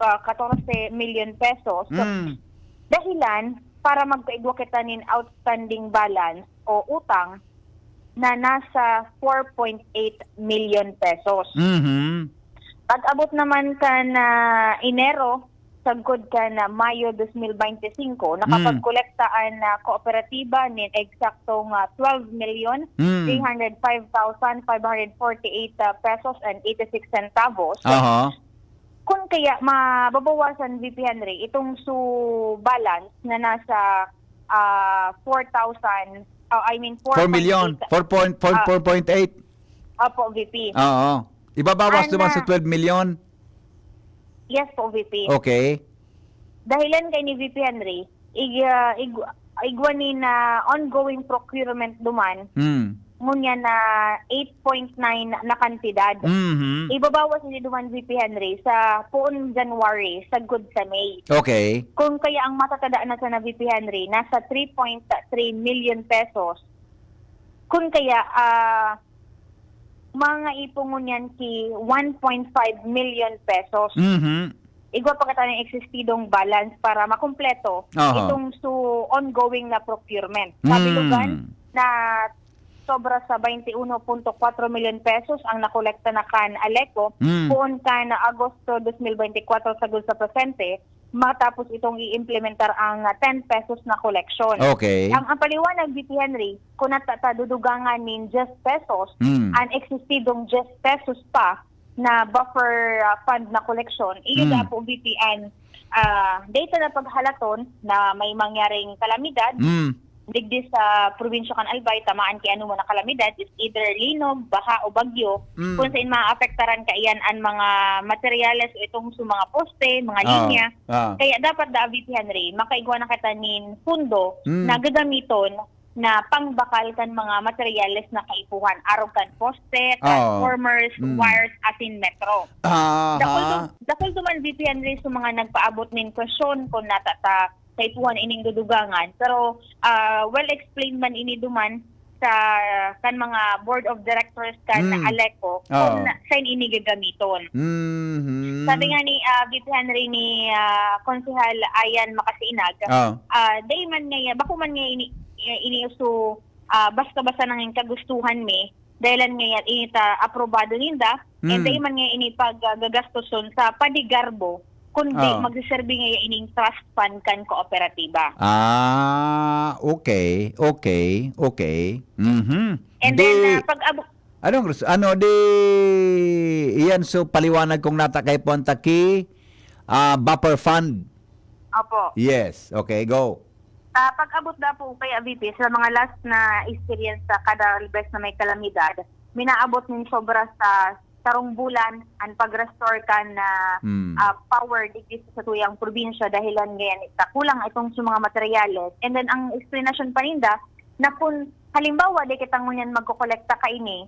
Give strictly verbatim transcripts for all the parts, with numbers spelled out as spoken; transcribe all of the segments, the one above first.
ah, katorse milyon pesos. Mm. Dahilan para magkaigwa kita nin outstanding balance o utang na nasa four point eight milyon pesos. Mhm. Pag-abot naman kan, ah, Enero, sagkod kan, ah, Mayo dos mil bente singko, nakapagkolekta an, ah, kooperatiba nin eksaktong, ah, twelve milyon three hundred five thousand five hundred forty-eight, ah, pesos and eighty-six centavos. Aha. Kun kaya mababawasan, V P Henry, itong su balance na nasa, ah, four thousand, oh, I mean, Four million. four point eight. Four point four, Ah. four point eight. Opo, V P. Oo. Ibabawas Ana. Naman sa twelve million. Yes po, V P. Okay. Dahilan kay ni V P Henry, ig, ah, ig, igwa ni na ongoing procurement duman, Hmm. ngunyan na eight point nine na kantidad. Mhm. Ibabawas ni duman, V P Henry, sa poon January, sagkod sa May. Okay. Kung kaya ang matatada na sana, V P Henry, nasa three point three million pesos. Kung kaya, ah, mga ipungon yan ki one point five million pesos. Mhm. Igwa pa kita ng eksistidong balance para makumpleto Aha. itong su ongoing na procurement. Kabilugan Mm. na sobra sa twenty-one point four million pesos ang nakolekta na kan Aleco Mm. poon kan Agosto dos mil bente-kwatro sagkod sa presente, matapos itong i-implementar ang, ah, ten pesos na koleksyon. Okay. Ang, ang paliwanag, V P Henry, kung nata ta dudugangan nin diyes pesos, Mm. ang eksistidong diyes pesos pa na buffer, ah, fund na koleksyon, iyo Mm. na po, V P, an, ah, data na paghalaton na may mangyaring kalamidad, Mm. digdi sa probinsya kan Albay, tamaan ki anoman na kalamidad, is either linog, baha o bagyo, Mm. kung saan maapektaran kaiyan an mga materyales o itong sa mga poste, mga Ah, linya. ah. Kaya dapat da, V P Henry, makaigwa na kita nin pundo Mm. na gagamiton na pangbakal kan mga materyales na kaipuhan, arog kan poste, Ah. transformers, Mm. wires, asin metro. Aha. Dakul du-, dakul duman, V P Henry, sa mga nagpaabot nin kwestiyon kung nata ta kaipuhan ining dudugangan. Pero, ah, well explained man ini duman sa kan mga board of directors kan Mm. Aleco Oo. kung na, saan ini gagamiton. Mhm. Sabi nga ni, ah, V P Henry, ni, ah, Konsehal Ayan Makasinag, Ah. ah, dai man ngaya, bako man ngaya ini, ini uso, ah, basta-basta nangin kagustuhan mi, dahilan ngaya ini ta aprobado ninda, and Mm. dai man ngaya ini pag, ah, gagastoson sa padigarbo, kundi Ah. magsiserbi ngaya ining trust fund kan kooperatiba. Ah, okay, okay, okay. Mhm. And Di, then, ah, pag abo- anong res-, ano, di, iyan, so, paliwanag kung nata kaipuhan ta ki, ah, buffer fund. Opo. Yes, okay, go. Ah, pag-abot da po kaya, V P, sa mga last na experience sa kada beses na may kalamidad, minaabot nin sobra sa sarong bulan ang pag-restore kan na, Hmm. ah, power digdi sa tuyang probinsya dahilan ngayon ita kulang itong sa mga materyales. And then ang explanation pa ninda na kung halimbawa di kita ngunyan magkokolekta kaini,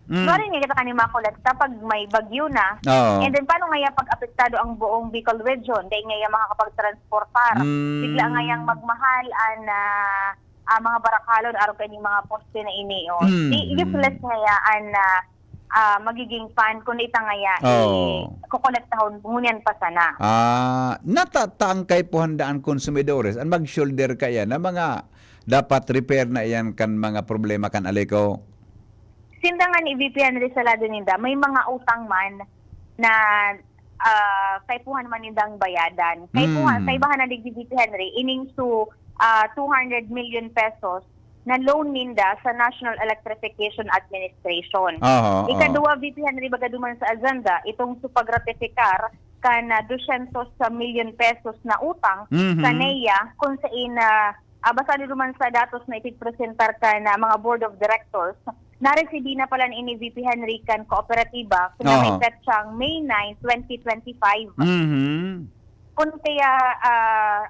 Mm. Mari nga kita kani makolekta pag may bagyo na. Oo. And then, paano ngaya pag apektado ang buong Bicol region? Dahil ngaya makakapag-transportar. Mm. Bigla ngayang magmahal an, ah, ah, mga barakalon, arog kaning mga poste na ini, oh. Mm. Di, useless ngaya an, ah, ah, magiging fund kung ita ngaya, Oo. eh, kokolektahon, ngunyan pa sana. Ah, nata ta ang kaipuhan da an konsumidores, an mag-shoulder kaya na mga dapat repair na iyan kan mga problema kan Aleco. Sinda nga ni V P Henry sa lado ninda, may mga utang man na, ah, kaipuhan man nindang bayadan. Kaipuhan, Mm. kaibahan na digdi, V P Henry, ining su, ah, two hundred million pesos na loan ninda sa National Electrification Administration. Aha, Ikaduwa, V P Henry, baga duman sa agenda, itong su pagratifikar kan, ah, dosyentos milyon pesos na utang Mhm. sa NEA, kung sa ina, ah, basado duman sa datos na ipigpresentar kan, ah, mga board of directors, naresibi na pala ni ini V P Henry kan kooperatiba, na may Aha. petsang May nine, twenty twenty-five. Mhm. Kung kaya, ah,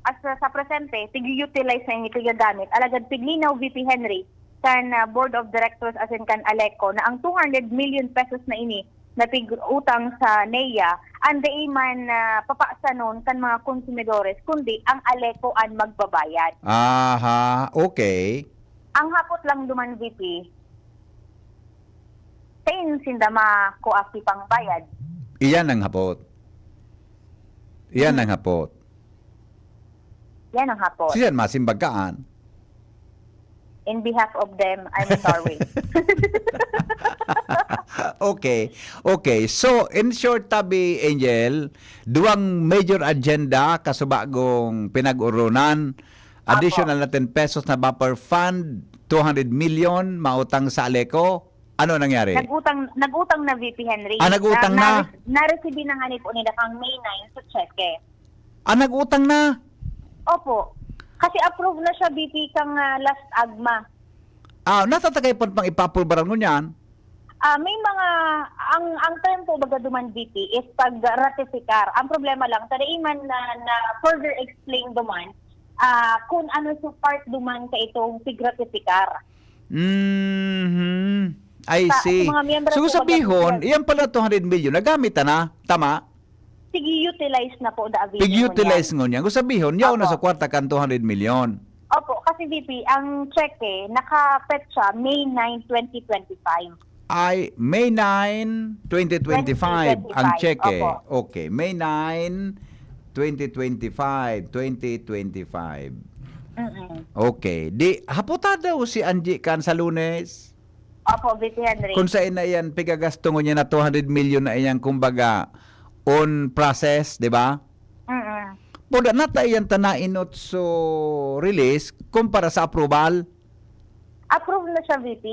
as sa, sa presente, tig-utilize na ini, tigagamit. Alagad tiglinaw, V P Henry, kan, ah, board of directors asin kan Aleco na ang two hundred million pesos na ini na tig-utang sa NEA, an dai man, ah, papasanon kan mga konsumidores, kundi ang Aleco an magbabayad. Aha, okay. Ang hapot lang duman, V P, sain sinda makua ki pangbayad? Iyan ang hapot. Yan ang hapot. Yan ang hapot. Siya masimbag kaan. In behalf of them, I'm sorry. Okay. Okay. So, in short, tabi, Angel, duwang major agenda, kasubagong pinag-urunan, additional na ten pesos na buffer fund, two hundred million, mautang sa Aleco. Ano nangyari? Nag-utang, nag-utang na, V P Henry. Ah, nag-utang na? Na, na-, na-receive na nga ni po nila kang May nine sa cheque. Ah, nag-utang na? Opo. Kasi approve na siya, V P, kang, ah, last AGMA. Ah, natatagay pa pang ipapulbaran ngunyan? Ah, may mga, ang, ang term po baga duman, V P, is pag-ratifikar. Ang problema lang, sa dai man na, na further explain duman, ah, kung ano sa part duman sa itong pig-ratifikar. Mhm. I Sa, sa see. mga miyembro So, po, sabihon, baga, iyan pala two hundred million, nagamit na, tama? Sige, utilize na po, da, Avino, Pig-utilize ngunyan. Ngunyan. Kung sabihon, yaon na Opo. sa kwarta kan two hundred million. Opo, kasi, V P, ang cheque, nakapetsa May nine, twenty twenty-five. Ay, May nine, twenty twenty-five, ang Twenty twenty-five, cheque. Opo. Okay, May nine, twenty twenty-five, twenty twenty-five. Mm-mm. Okay, di, haputa daw si Angie kan sa Lunes. Opo, V P Henry. Kung sa ina yan, pigagastongon niya na two hundred million na iyan, kumbaga, on process, di ba? Mm-mm. Puda na ta iyan ta nainot so release kumpara sa approval. Approve na siya, V P.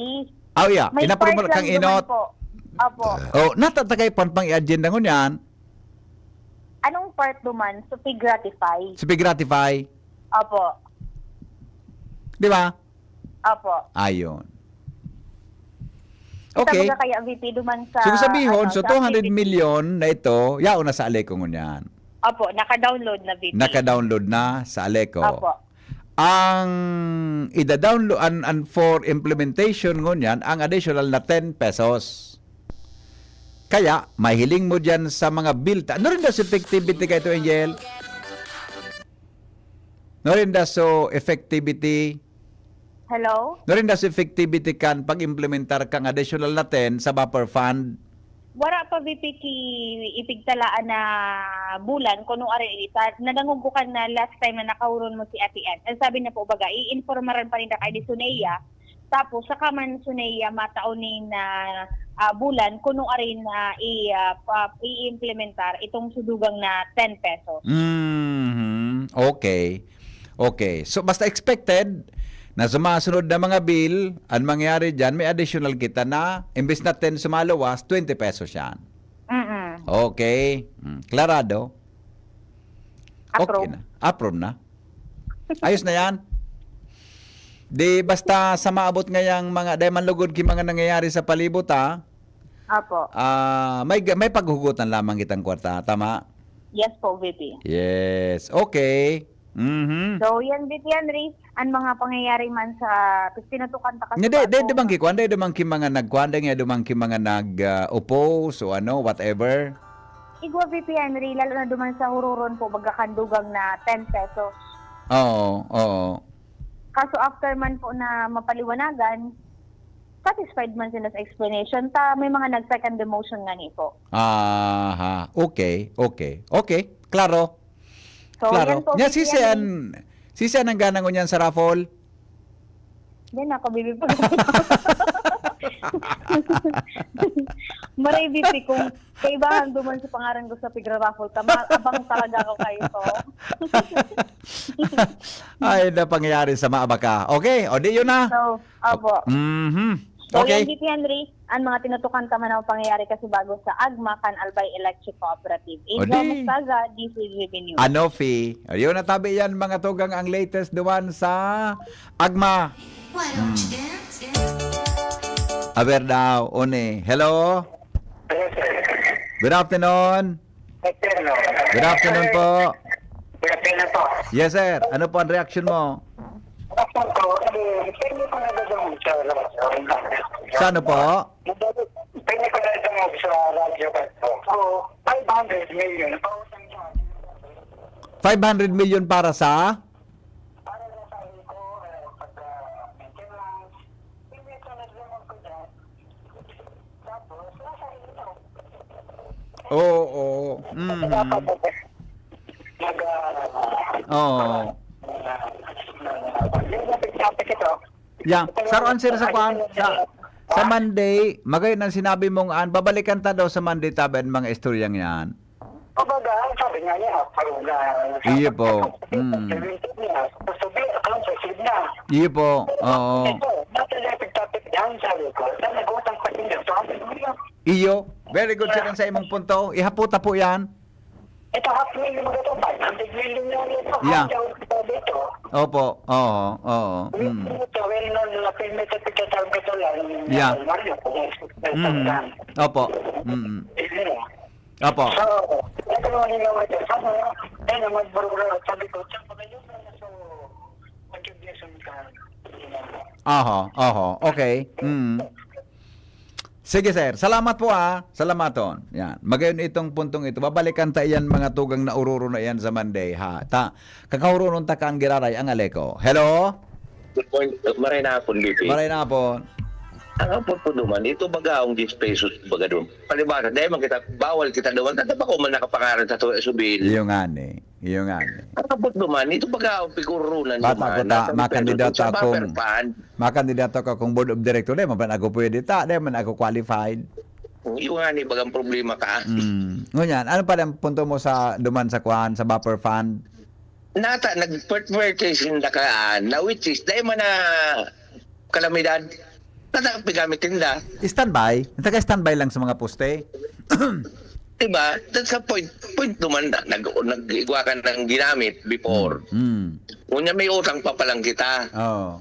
Oh, yeah. May Inapprove part mo na lang kang duman inot. Po. Opo. Oh, natatagay pan pang i-agenda ngunyan. Anong part duman? So, pig-ratify. So, pig-ratify. Opo. Di ba? Opo. Ayon. Kita Okay. Baga kaya, V P, duman sa, So, kung sabihon, ano, so, sa two hundred million na ito, yaon na sa Aleco ngunyan. Opo, naka-download na, V P. Naka-download na sa Aleco. Opo. Ang ida-download, an, an for implementation ngunyan, ang additional na ten pesos. Kaya, mahiling mo dyan sa mga bill. Ta-, ano rin daw sa effectivity ka ito, Angel? Ano rin daw so effectivity? Hello? Ano rin daw so effectivity kan pag-implementar kang additional na ten sa buffer fund? Wara pa, V P, ki ipigtalaan na bulan, kuno ari sa nadangog ko kan na last time na nakahuron mo si Ate Ann. Ang sabi niya po, baga, iinformaran pa rin na kay di Sunea. Tapos, saka man Sunea matao nin, ah, ah, bulan, kuno ari na i, ah, pa, i-implementar itong sudugang na ten pesos. Mhm. Okay. Okay. So, basta expected na sa mga sunod na mga bill, ang mangyari dyan, may additional kita na, imbes na ten sumaluwas, twenty pesos yan. Mm-mm. Okay. Mm, klarado? Approve. Okay na. Approve na. Ayos na yan. Di basta sa maabot ngayang mga, dahil manlugod ki mga nangyayari sa palibot, ha? Apo. Ah, may, may paghugutan lamang kitang kwarta, tama? Yes po, V P. Yes. Okay. Mhm. So, yan, V P Henry, ang mga pangyayari man sa tinutukan ta kasi Hindi, pa di, ako. Di bang kikwan? Di, di bang ki mga nagkwan? Di nga, di bang ki mga nag, ah, oppose o ano, whatever? Igwa, V P Henry, lalo na duman sa hururon po, baga kan dugang na ten pesos. Oo, oo. Kaso after man po na mapaliwanagan, satisfied man sila sa explanation, ta may mga nag-second the motion nga ni po. Aha, okay, okay. Okay, klaro. So, Klaro. yan po, Nya, V P Henry. Sisian, sisian ang gana ngunyan sa raffle? Yan ako, bibi po. Maray, V P, kung kaibahan duman sa pangaran ko sa pigra-raffle, tama, abang talaga ako kayo, so. Ay, na pangyayari sa maabaka. Okay, o di yun na. So, opo. Mhm. So, Okay. yan, V P Henry, ang mga tinutukan ta man ang pangyayari kasi bago sa AGMA kan Albay Electric Cooperative. O Adrian di. Mustaga, D C G B News. Ano, Fi? Ayun, natabi yan, mga tugang, ang latest duman sa AGMA. Why don't you dance? A ver daw, Oni. Hello? Hello, sir. Good afternoon. Good afternoon. Good afternoon po. Good afternoon po. Yes, sir. Ano po ang reaction mo? Ako po, eh, pwede po nadadangog sa radyo. Sa ano po? Pwede po nadadangog sa radyo po. So, five hundred million. Five hundred million para sa? Para sa sabi ko, eh, pag, ah, maintenance, hindi ko nadadangog ko dyan. Tapos, nasa inyo. Oo, oo. Mhm. Dapat po, Oo. Yung topic-topic ito, Yeah. Saro answer sa kwan, sa, sa Monday, magayon ang sinabi mong an, babalikan ta daw sa Monday tabi an mga istoryang yan. Kumbaga, ang sabi nga niya, parang na... Iyo po. Mm. Sabi niya, sabi, akong suicide na. Iyo po. Oo. Ito, dati na ipagtapit yan, sabi ko. Sa nag-utang pa siya, sabi ko, Iyo. Very good, sir, ang sa imong punto. Ihaputa po yan. Ito, half million mo ito, five hundred million na ito. Yeah. Ang tawag ko dito. Opo. Oo. Oo. Mm. Ito, well known na film ito, pagkatawag ko lang. Yeah. Mario, kung Mm. Opo. Mm. Hindi. Opo. So, ito yung hindi naman ito. Sabi ko, eh, naman, bro, bro, sabi ko, "Tsaka ba yun?" So, contribution ka. Oho, oho. Okay. Mm. Sige, sir. Salamat po, ah. Salamaton. Yan. Magayon itong puntong ito. Babalikan ta iyan, mga tugang na ororo na iyan sa Monday, ha. Ta, kakauronon ta kan giraray ang Aleco. Hello? Good morning. Maray na hapon, B P. Maray na hapon. Ang hapon po naman, ito baga ang diyes pesos baga doon. Palibasa, dahil man kita, bawal kita doon. Tata ba ko man nakapangaran sa tuwa subil? Iyo nga ni. Iyo nga ni. Ang hapon naman, ito baga ang pigurunan Bata ko ta, makandidato akong makandidato ka kung board of director, di man ako pwede ta, di man ako qualified. Yung nga ni bagang problema ka. Mm. Ngunyan, ano pa ang punto mo sa duman sa kwan, sa buffer fund? Nata, nag-pervertation na ka, na which is, dahil man na kalamidad, nata, pigamit tinda. Standby? Taga-standby lang sa mga poste? Diba? That's a point. Point naman na nag, nag-igwa ka ng ginamit before. Mm. Ngunyan may utang pa palang kita. Oh.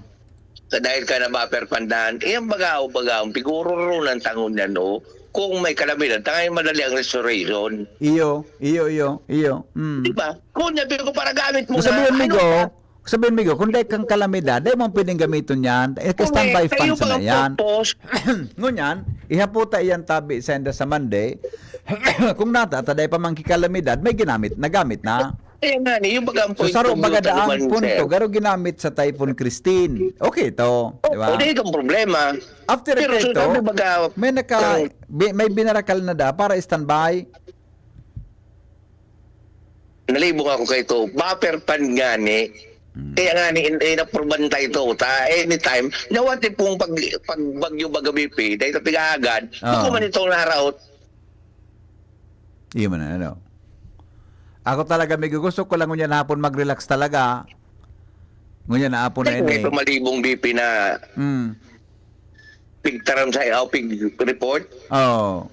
Sa dahil ka na buffer pandan, eh, ang baga-baga, ang pigururunan tangon niya, no? Kung may kalamidad, tangay madali ang restoration. Iyo, iyo, iyo, iyo. Mm. Diba? Kung niya, ko para gamit mo Sabihin, na, migo, ano ka? Sabihin, migo, kung dahil kang kalamidad, dahil mong pwedeng gamiton yan, eh, standby Correct. Kayo funds na pang yan. Purpose. Ngunyan, ihaputa iyan tabi sa inda sa Monday. Kung nata, taday pa man kikalamidad, may ginamit, nagamit na. Kaya nga, ni, yung baga ang So, point saro, kung baga yung daang naman, punto, sir. Garo ginamit sa Typhoon Christine. Okay to, di ba? O, di itong problema. After Pero ito, so, sabi baga, may naka, bi- may binarakal na da para standby. Nalibong ako kay ito, buffer fund nga ni. Hmm. Kaya nga ni, in, in, bantay ito, ta, anytime, nawati pong pag, pag bagyo baga B P, dahil sa pigahagan, Ah. bako man itong naraot. Iyo man, ano. Ako talaga, may gusto ko lang ngunyan hapon mag-relax talaga. Ngunyan na hapon na Dahil may ini. pamalibong B P na Mm. pigtaram sa, o pig report. Oh.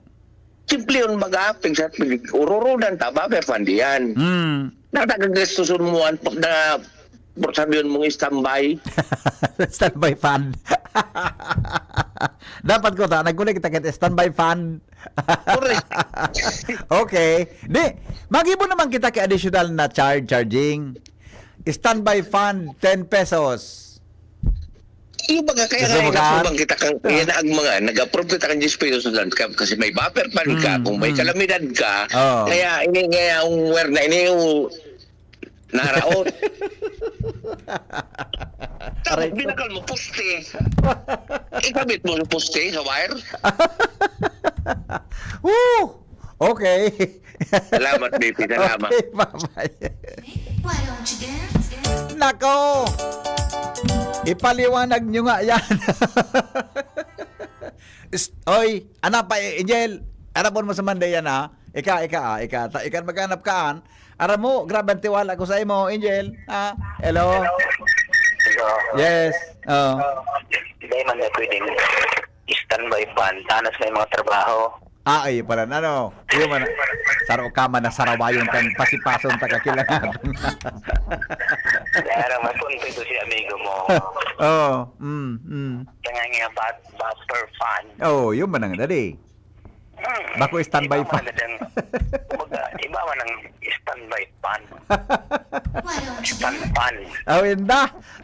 Simple yun, baga, pig sa pig, ururudan ta, buffer fund yan. Mm. Natagagastusun mo, ang pag na, sabihin mong standby. Standby fund. Dapat ko ta, nagkulit kita kay standby fund. Correct. Okay. Di, magibo naman kita kay additional na charge, charging. Standby fund, ten pesos. Yung baga, kaya Gusto nga, mo ka? nag-approve bang kita kang, kaya na ang mga, nag-approve kita kang diyes pesos lang ka, kasi may buffer fund ka, Mm, kung may mm. kalamidad ka, Oo. kaya ini, kaya ang aware na ini, yung naraot. Aray Tapos ko. binakal mo, poste. Ikabit mo yung poste sa wire. Woo! Okay. Salamat, B P. Salamat. Okay, bye-bye. Why don't you dance? Nako! Ipaliwanag nyo nga yan. Ist- Oy, anak pa, eh, Angel. Arapon mo sa Monday yan, ha? Ika, ika, ah, ika. Ta, ika maghanap ka, an. Aram mo, grabe ang tiwala ko sa imo, Angel. Ha? Hello? Ito, Yes. Oh. Hindi man na pwedeng standby fund. Tanas may mga trabaho. Ah, ay, pala na, no? Iyo man, saro ka man na sarawayon kan pasipason ta kakilangan. Kaya lang, may punto ito si amigo mo. Oh, mm, mm. Kaya nga nga, but, buffer fund. Oh, yun man ang dali. Hmm. Bako standby Iba man fund. ang, kumbaga, iba man ang standby fund. Why don't you Stand dance? fund. Oh, inda.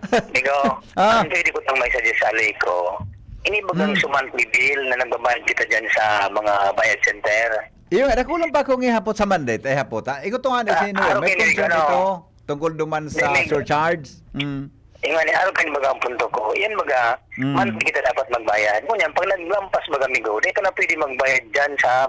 Amigo, Ah. ang pwede ko tang may suggest sa Aleco, ini bagang Hmm. sa monthly bill na nagbabayad kita dyan sa mga bayad center. Iyo, dakulang pa akong ihapot sa Monday, ta ihapot, ha? Ikaw to nga, Ah, si Noel, may okay, concern ano, ito tungkol duman sa may- surcharge. Mm. Ingon ni, araw kan baga ang punto ko. Yan baga, Mm. monthly kita dapat magbayad. Ngunyan, pag naglampas baga, amigo, di ka na pwede magbayad dyan sa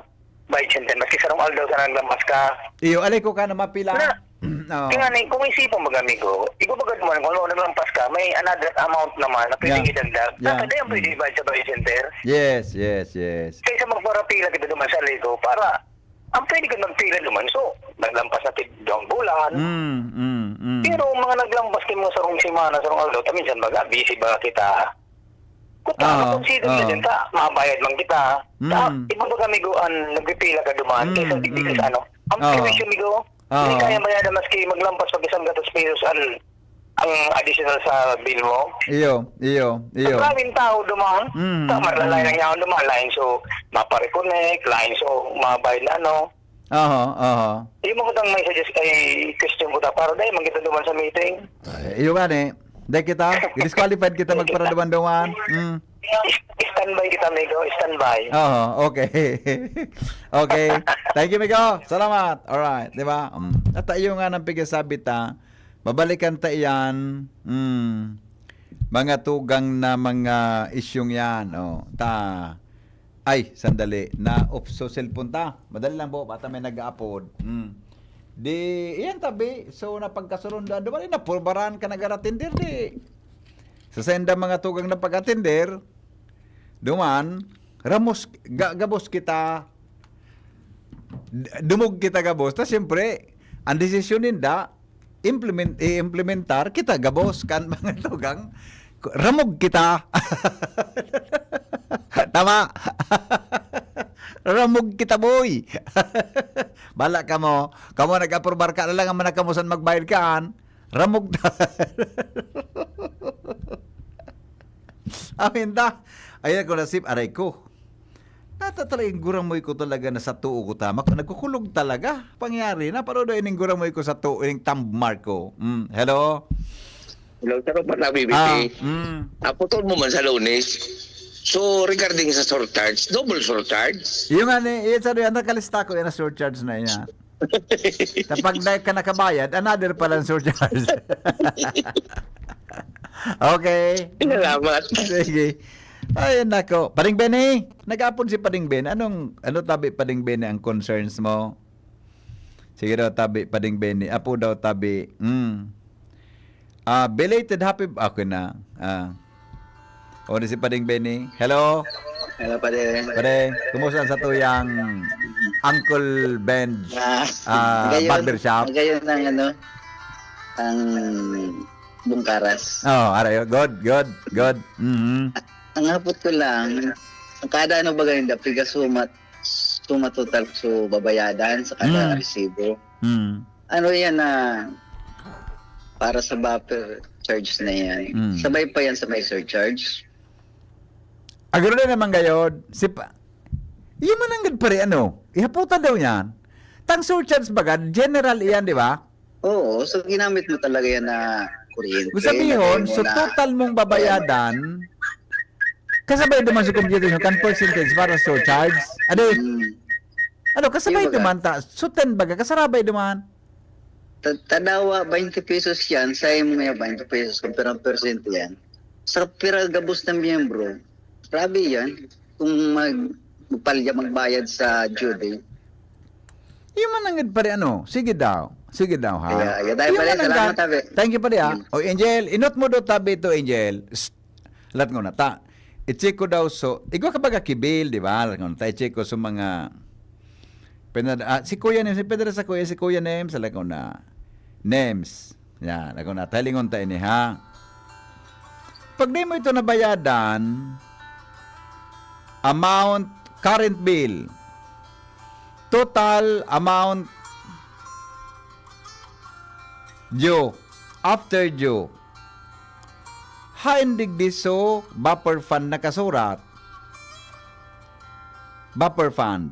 bayad center. Maski sarong aldaw ka naglampas ka. Iyo, alay ko ka na mapila. Na, Oo. Kaya nga, kung isipon mo, amigo, ibabaga naman, kung ano, naglampas ka, may another amount naman na pwedeng Yeah. idagdag. Yeah. Dapat yan pwede ibayad sa bayad center. Yes, yes, yes. Kaysa magparapila kita naman sa ligo, para, ang pwede ka magpila naman, so, naglampas na ti-, dalawang bulan. Mm, mm, mm. Pero mga naglampas din mga sarong semana, sarong aldaw, ta minsan baga, busy ba kita? Kuta, Ah, consider na ah. din ta, mabayad man kita. Ta, Mm. iba ba kami go, an, nagpipila ka duman, Mm, kaysa digdi mm. sa ano? Ang Ah. perwisyo, amigo, Ah. hindi kaya bayadan maski maglampas pag isang gatos pesos an, ang additional sa bill mo. Iyo, iyo, iyo. Ang daming tao duman, Mm, ta, marlalay mm. lang yaon duman, lain so, mapareconnect, lain so, mabayad na ano. Aha, aha. Yung mga tang may suggest, ay question ko ta, para dahil man kita duman sa meeting. Ay, iyo nga ni. Dahil kita, disqualified kita magparaduman-duman. Mm. Standby kita, amigo. Standby. Oo, okay. Okay. Thank you, amigo. Salamat. Alright, di ba? Um, at iyo nga nang pigasabi ta, babalikan ta iyan. Mm. Mga tugang na mga isyong yan. Oh, ta, ay, sandali. Na off so cellphone ta. Madali lang po, bata may nag-upload. Mm. Di, iyan tabi. So, napagkasunod na, duman, napurbaran ka nag-aratender, di. Sa senda mga tugang na pag-atender, duman, ramos, ga-, gabos kita, d-, dumog kita gabos. Ta siyempre, ang desisyon ninda, implement, i-implementar kita gabos kan mga tugang, ramog kita. Tama? Ramog kita, boy. Bala kamo, kamo nag-aprobar ka na lang, ang manakamusan magbayad kaan. Ramog ta. Amin ta. Ayan ko nasip, aray ko. Nata talagang guramoy ko talaga na sa tuo ko tama. Nagkukulog talaga. Pangyari na, pero do ining guramoy ko sa tuo, ining thumb mark ko. Mm, hello? Hello, sir, pa na, B B P. Ah, mm. Aputol mo man sa Lunes. So, regarding sa surcharge, double surcharge? Yung nga ni, yun sa yan, nakalista ko yan na surcharge na yan. Kapag na ka nakabayad, another pala ang surcharge. Okay. Salamat. Sige. Ay, nako. Pading Benny, nag-apon si Pading Benny. Anong, ano tabi, Pading Benny, ang concerns mo? Sige daw, tabi, Pading Benny. Apo daw, tabi. Mm. Ah, belated happy, okay na. Ah. O, di si Pading Benny. Hello? Hello, pare. Pare, kumusta sa tuyang Uncle Benj Ah, ah, ngayon, barbershop? Ngayon ang ano, ang Bungkaras. Oh, aray, good, good, good. Mhm. Ang hapot ko lang, ang kada ano ba ganun, dapat sumat, suma total so babayadan sa kada Mm. resibo. Mm. Ano yan na para sa buffer charge na yan? Mm. Sabay pa yan sa may surcharge? Agro na naman gayod. Si pa... Iyo man ang gad pare, ano? Ihaputan daw niyan. Tang surcharge baga, general iyan, di ba? Oo, so ginamit mo talaga yan na kuryente. Kung sabihin, lagay mo so na- total mong babayadan, kasabay naman sa computation, kan percentage para sa surcharge. Ade, Mm. ano, kasabay Yung baga- naman ta, so ten baga, kasarabay naman. Ta- Tadawa, twenty pesos yan. Sa imo nga twenty pesos, kung pirang percent yan. Sa pira gabos na miyembro, grabe yan. Kung mag, magpalya, magbayad sa due date. Iyo man ang gad pare, ano? Sige daw. Sige daw, ha? Kaya, kaya tayo Iyo pare, man ang salamat, gad- tabi. Thank you, pare, ha? Mm. O, Angel, inot mo daw tabi ito, Angel. Psst. Lat ko na, ta. I-check ko daw, so, igwa ka baga kibil, di ba? Lat ko na, ta, i-check ko sa mga... Pinad, ah, si Kuya Nems, si Pedro sa Kuya, si Kuya Nems, lat ko na. Nems. Yan, lat ko na. Talingon ta ini, ha? Pag di mo ito nabayadan, amount, current bill, total amount due, after due, hain digdi so buffer fund nakasurat. Buffer fund.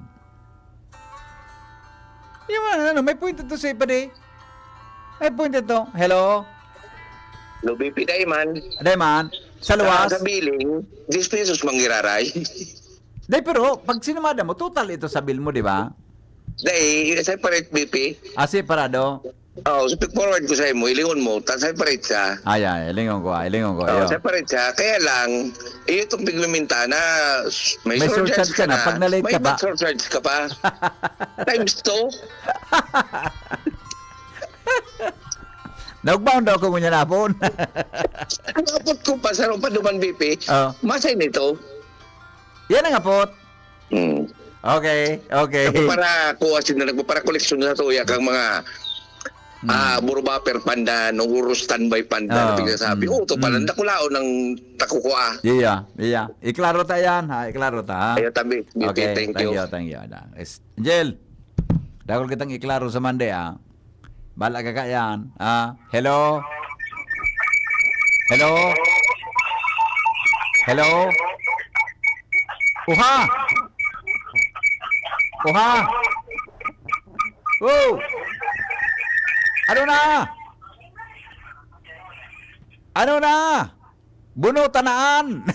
Yung ano, ano, may point ito sa ipadi. May point ito. Hello? Lo B P Diamond. Diamond, sa luwas. Sa billing, diyes pesos manggiraray. Day, pero pag sinumada mo, total ito sa bill mo, di ba? Day, separate B P. Ah, separado. Oh, so pick forward ko sa imo, ilingon mo, ta separate siya. Ay, ay, ilingon ko, ah, ilingon ko. Oh, Ayun. Separate siya. Kaya lang, iyo itong pigmimintana, may, May surcharge ka na, pag na-late may ka pa. surcharge ka pa. Times two. Ugbaon daw ako ngunyan hapon. Ang apot ko pa sa Roma Duman, B P, Oh. Masay nito. Yan ang apot. Hmm. Okay, okay. Nagpapara kuha sila, nagpapara koleksyon sa tuya kang mga, Hmm. ah, burbaper pandan, o guro standby pandan, Oh, na pigsasabi. hmm, Oh, ito pala, hmm. Dakulaon ng takukua. Iya, iya. Iklaro ta yan, ha? Iklaro ta, ha? Ayo, tabi. B P, Okay, thank thank you. you, thank you, Adan. Is-, Angel, dakul kitang iklaro sa Monday, ah. Bala ka kaiyan, ah. Hello? Hello? Hello? Uha! Uha! Oh! Ano na? Ano na? Buno tanaan!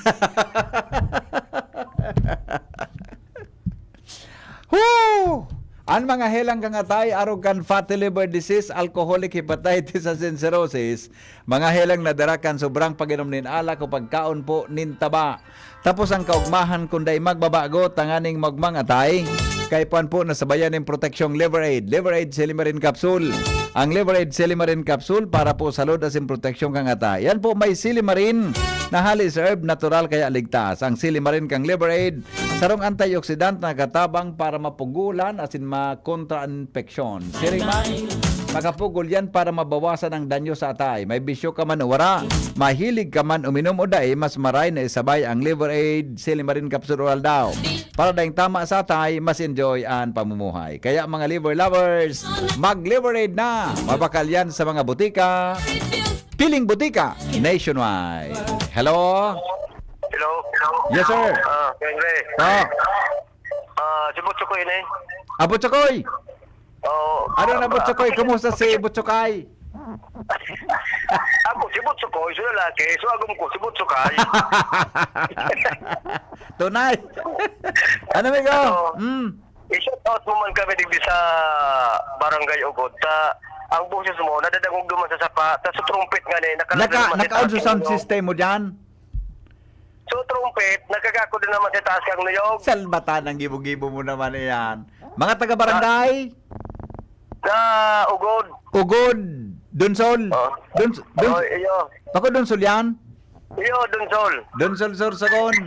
Woo! An mga helang kan atay, arog kan fatty liver disease, alcoholic hepatitis asin cirrhosis, mga helang na dara kan sobrang pag-inom nin alak o pagkaon po nin taba. Tapos ang kaugmahan kun dai magbabago tanganing magmang atay. Kay puan po nasabayan nin proteksyong Liver Aid. Liver Aid Silimarin Capsule. Ang Liver Aid Silimarin Capsule para po sa load asin proteksyon kan atay. Yan po may silimarin na hali sa herb, natural kaya ligtas. Ang silimarin kang Liver Aid, sarong antioxidant na katabang para mapugulan asin makontra an impeksyon. Siring man, makapugol yan para mabawasan ang danyo sa atay. May bisyo ka man o wara, mahilig ka man uminom o dai, mas maray na isabay ang Liver Aid Silimarin Capsule Oral daw. Para daing tama sa atay, mas enjoy an pamumuhay. Kaya mga liver lovers, mag-Liver Aid na! Mabakal yan sa mga butika. Piling butika nationwide. Hello? Hello? Yes, sir. Ah, Henry. Ah. Ah, si Butchokoy ini. Ah, Butchokoy! Oo. Ano na, Butchokoy? Kumusta si Butchokay? Ako, si Butchokoy, so lalaki. So, agom ko, si Butchokay. Tunay. Ano, amigo? Ano? Mm. I-shout out mo man kami digdi sa Barangay Ugod. Ta, ang boses mo, nadadangog duman sa sapa. Ta, sa trumpet nga ni, nakalagay Naka, naman sa naka-on taas sa sound yung system mo dyan? So, trumpet, nagkagako din naman sa taas kang niyog. Salbatan ang gibo-gibo mo naman iyan. Mga taga-barangay? Sa Ugod. Ugod, Donsol. Oh. Dons-, Dons-, Oh, iyo. Bako Donsol yan? Iyo, Donsol. Donsol, Sorsogon.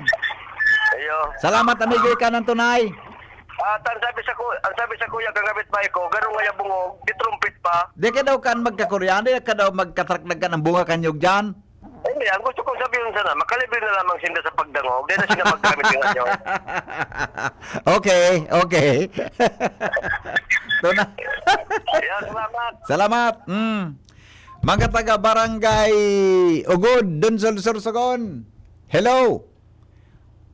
Iyo. Salamat, amigo, ika ng tunay. At ang sabi sa ku-, ang sabi sa kuya, kang kapitbahay ko, ganun nga yung bungog, di trumpet pa. Di ka daw kan magkakuryan, di ka daw magkatrakdag ka ng bunga kanyog dyan. Hindi, ang gusto kong sabihin sana, makalibre na lamang sinda sa pagdangog, dahil na sila maggamit yung ano. Okay, okay. Ito na. Yan, salamat. Salamat. Mm. Mga taga Barangay Ugod, Donsol, Sorsogon. Hello.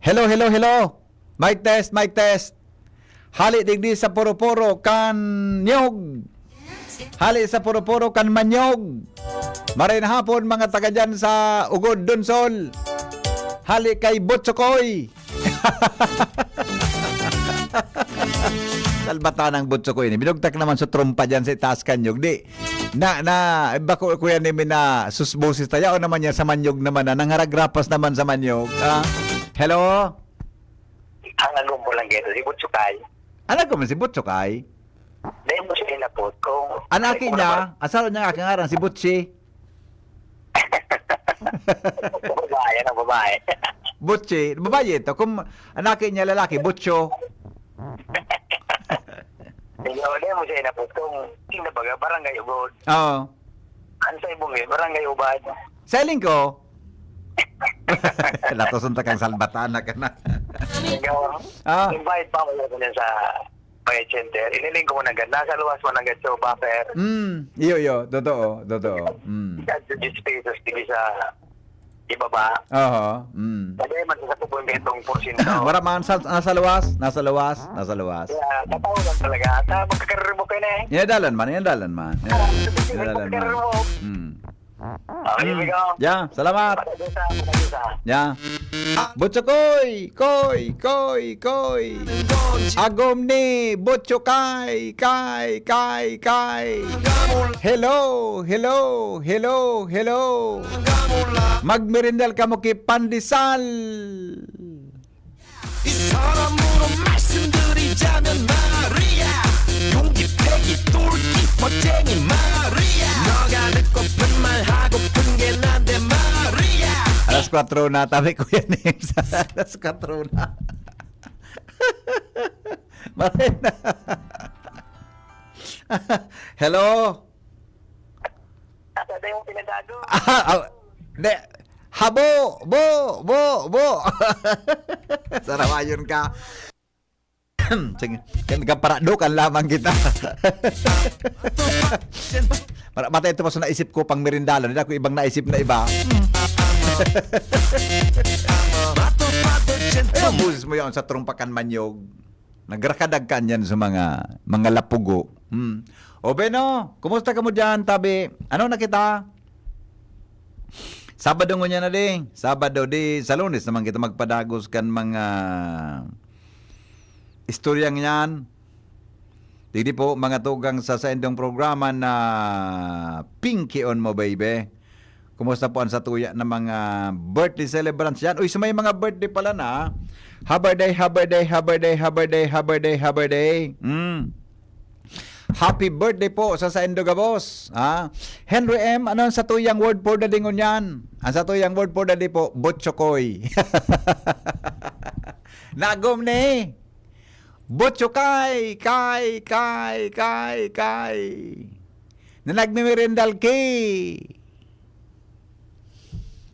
Hello, hello, hello. Mic test, mic test. Hali digdi sa Poro-Poro kan Nyog. Hali sa Poro-Poro kan Manyog. Maray na hapon, mga taga dyan sa Ugod, Donsol. Hali kay Butchokoy. Salbatan ang Butchokoy ini. Binugtak naman sa trompa dyan sa itaas kan Nyog. Di, na, na, bako, kuya, ni mina susbusis tayo. O naman yan sa Manyog naman na. Nangaragrapas naman sa Manyog. Ah, hello? Ang agom po lang gito, si Butchokay. Ano ko man si Butchokay? Dahil mo siya inapot kung Ang aki niya, asawa niya nga ngaran, si Butchi. Babae, ano, babae? Butchi, babae ito. Kung ang aki niya lalaki, Butcho. Dahil mo siya inapot kung sino baga, barangay Ugod. Oo. Ang sa Ibong, eh, barangay Ubad. Sa Ilinggo? Latoson ta kang salbatan na ka na. Ikaw, Ah. Invite pa ako sa Fire Center. Iniling ko mo nanggad. Nasa luwas mo nanggad sa buffer. Mm, iyo, iyo. Totoo, totoo. Mm. Sa Diyos Pesos, sige sa ibaba. Oho, mm. Sabi man sa kubo, may itong porsyento. Wala man, sa, nasa luwas, nasa luwas, nasa luwas. Yeah, tatawagan talaga. At, ah, magkakaroon mo kayo na eh. Yan dalan man, yan dalan man. Yan, Ah, yan dalan man. Magkakaroon mo. Mm. Okay, Mm. amigo. Yeah, salamat. Patagusa, patagusa. Yeah. Butchokoy, koy, koy, koy. Agom ni Butchokay, kay, kay, kay. Hello, hello, hello, hello. Magmerindal kamo ki pandesal. 이 사람으로 말씀드리자면 말이야. 용기, 패기, 똘끼, 멋쟁이 말이야. 너가 듣고픈 Patrona, tabi ko yan eh. Alas kwatro na. Marena. Hello? Asa na yung pinagado? Ah, ah, de, habo, bo, bo, bo. Sarawayon ka. Sige, kan-, kan paradokan lamang kita. Para matay ito pa sa naisip ko, pang merindala. Hindi ako ibang naisip na iba. Ay, ang boses mo yun sa trumpakan manyog. Nagrakadag ka niyan sa mga, mga lapugo. Hmm. O Beno, kumusta ka mo dyan, tabi? Ano na kita? Sabado ngunyan na di. Sabado di, sa Lunes naman kita magpadagos kan mga istoryang yan. Digdi po, mga tugang sa saindong programa na Pinky on Mo Baby. Kumusta po ang satuya na mga birthday celebrants yan? Uy, sa may mga birthday pala na, ha? Happy birthday, happy birthday, happy birthday, happy birthday, happy birthday, happy birthday. Mm. Happy birthday po sa saindo gabos, ha? Henry M, ano ang satuyang word for the day ngunyan? Ang satuyang word for the day po, butchokoy. Nagom ni. Butchokay, kay, kay, kay, kay. Na nagmimirindal ki.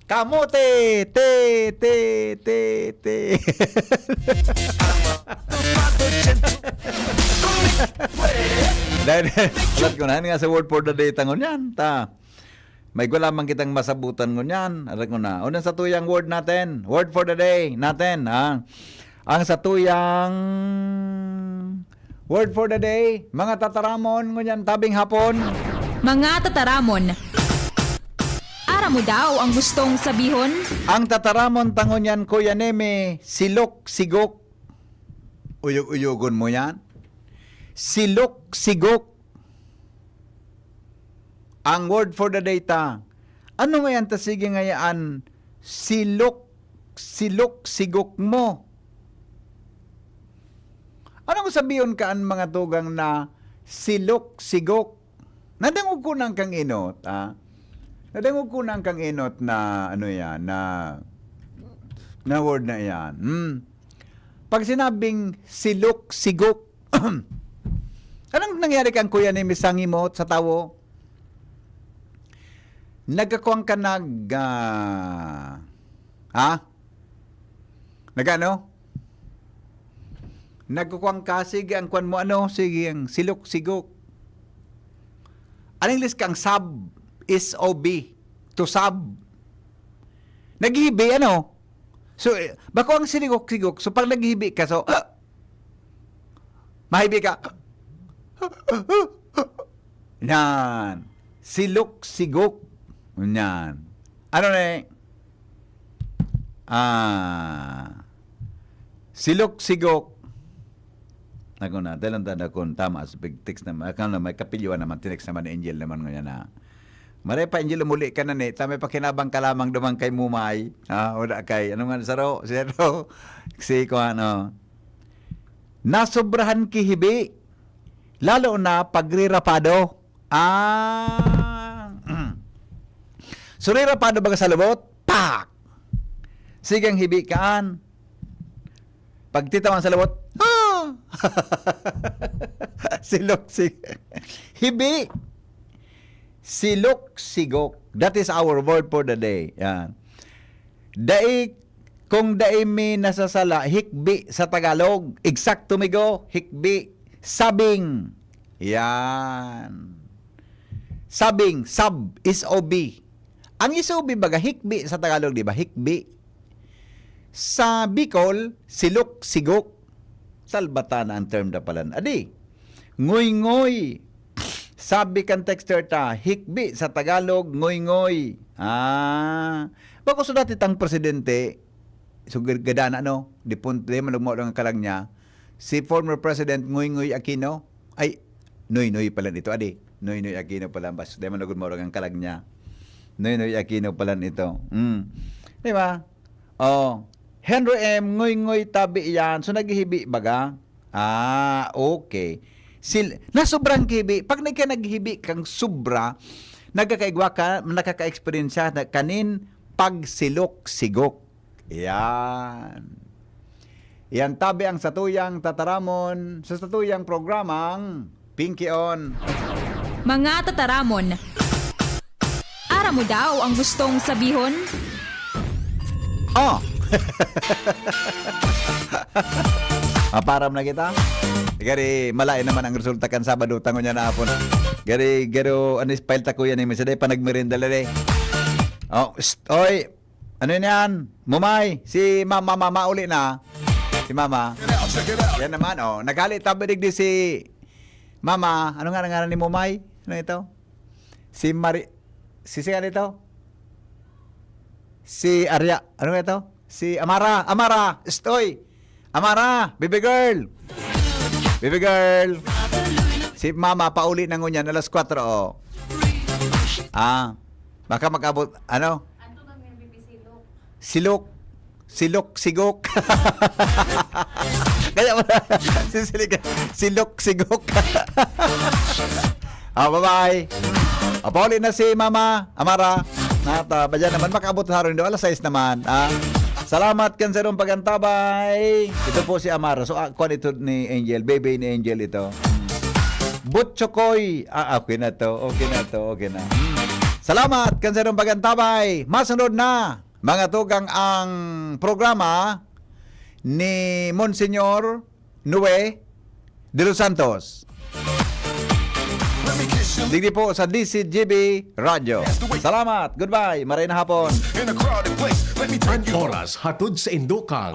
Kamote, te, te, te, te. Dahil, alam ko na, nga sa word for the day, tangon yan, ta. May gwa lamang kitang masabutan ngunyan. Alam ko na. Unang satuyang word natin. Word for the day natin, ha? Ang satuyang word for the day, mga tataramon, ngunyan tabing hapon. Mga tataramon. Aram mo daw ang gustong sabihon? Ang tataramon ta ngunyan, Kuya Neme, silok-sigok. Uyog-uyogon mo yan. Silok-sigok. Ang word for the day ta. Ano ngayan ta sige ngayaan silok, silok-sigok mo? Anong sabihon ka an mga tugang na silok-sigok? Nadangog ko nang kang inot, ah. Nadangog ko nang kang inot na, ano yan, na, na word na yan. Hmm. Pag sinabing silok-sigok, anong nangyari kan Kuya Neme sa ngimot, sa tawo? Nagkakuwang ka nag, ah, ha? Nagano? Nagkukuwang ka, sige, ang kwan mo, ano? Sige, ang silok-sigok. Ang English kang sab, S O B, to sab. Naghihibi, ano? So, eh, bako ang siligok-sigok. So, pag naghihibi ka, so, mahibi ka. Yan. Silok-sigok. Yan. Ano na eh? Ah, silok-sigok. Ako na, dalan tanda kun tama sa pag-text naman. Ako na, may kapilyo naman, tinext naman ni Angel naman ngayon na, "Maray pa, Angel, umuli ka na ni. Tamay pakinabang ka lamang duman kay Mumay." Ah, wala kay, ano nga, saro, saro, si ko, ano, nasobrahan ki hibi, lalo na pagrirapado. Ah, so, rirapado baga sa lubot? Pak! Sigang hibi kaan. Pagtitawan sa lubot, ah! Silok, si-, hibi. Silok-sigok. That is our word for the day. Yan. Dai, kung dai mi nasasala, hikbi sa Tagalog. Eksakto, migo, hikbi. Sabing. Yan. Sabing, sab, S O B. Ang S O B baga, hikbi sa Tagalog, di ba? Hikbi. Sa Bicol, silok-sigok. Salbata na ang term da palan. Adi, ngoy-ngoy. Sabi kan texter ta, hikbi sa Tagalog, ngoy-ngoy. Ah, bako sa dati tang presidente, so gad-, gadana, no? Di pun-, di man nagmawad ang kalag niya. Si former President Ngoy-ngoy Aquino, ay, Noy-noy pala ito, adi. Noy-noy Aquino pala, bas, di man nagmawad ang kalag niya. Noy-noy Aquino pala ito. Mm. Di ba? Oh, Henry M, ngoy-ngoy tabi yan. So, naghihibi baga? Ah, okay. Sil-, na sobrang hibi. Pag nagka-, naghihibi kang sobra, nagkakaigwa ka, nakaka-experience siya na kanin, pagsilok-sigok. Yan. Yan tabi ang satuyang tataramon sa satuyang programang Pinky On. Mga tataramon. Aram mo daw ang gustong sabihon? Oh! Aparam na kita. Gari, malain naman ang resulta kan Sabado, tango niya na hapon. Gari, garo, anis file ta kuya ni Misa, pa nagmerienda lere. Oh, st- oy, ano yan? Mumay, si mama, mama, uli na. Si mama. Yan naman, oh. Naghali tabi digdi si mama. Ano nga ngaran ni Mumay? Ano ito? Si Mari... Si, si ano ito? Si Arya. Ano nga ito? Si Amara. Amara! Stoy! Amara! Baby girl! Baby girl! Si mama, pauli na ngunyan, alas kwatro, oh. Ah, baka mag-abot, ano? Silok. Silok, sigok. Kaya wala, sisiligan. Silok, sigok. Ah, bye-bye. Ah, pauli na si Mama Amara. Nata, ba dyan naman, makaabot sa haron do, alas sais naman. Ah, salamat kan sarong pagantabay. Ito po si Amara. So, ah, kuwan ito ni Angel. Baby ni Angel ito. Butchokoy. Ah, okay na to. Okay na to. Okay na. Hmm. Salamat kan sarong pagantabay. Masunod na, mga tugang, ang programa ni Monsignor Noe de los Santos. Digdi po sa D C G B Radyo. Salamat. Goodbye. Maray na hapon. An oras hatod sa indukang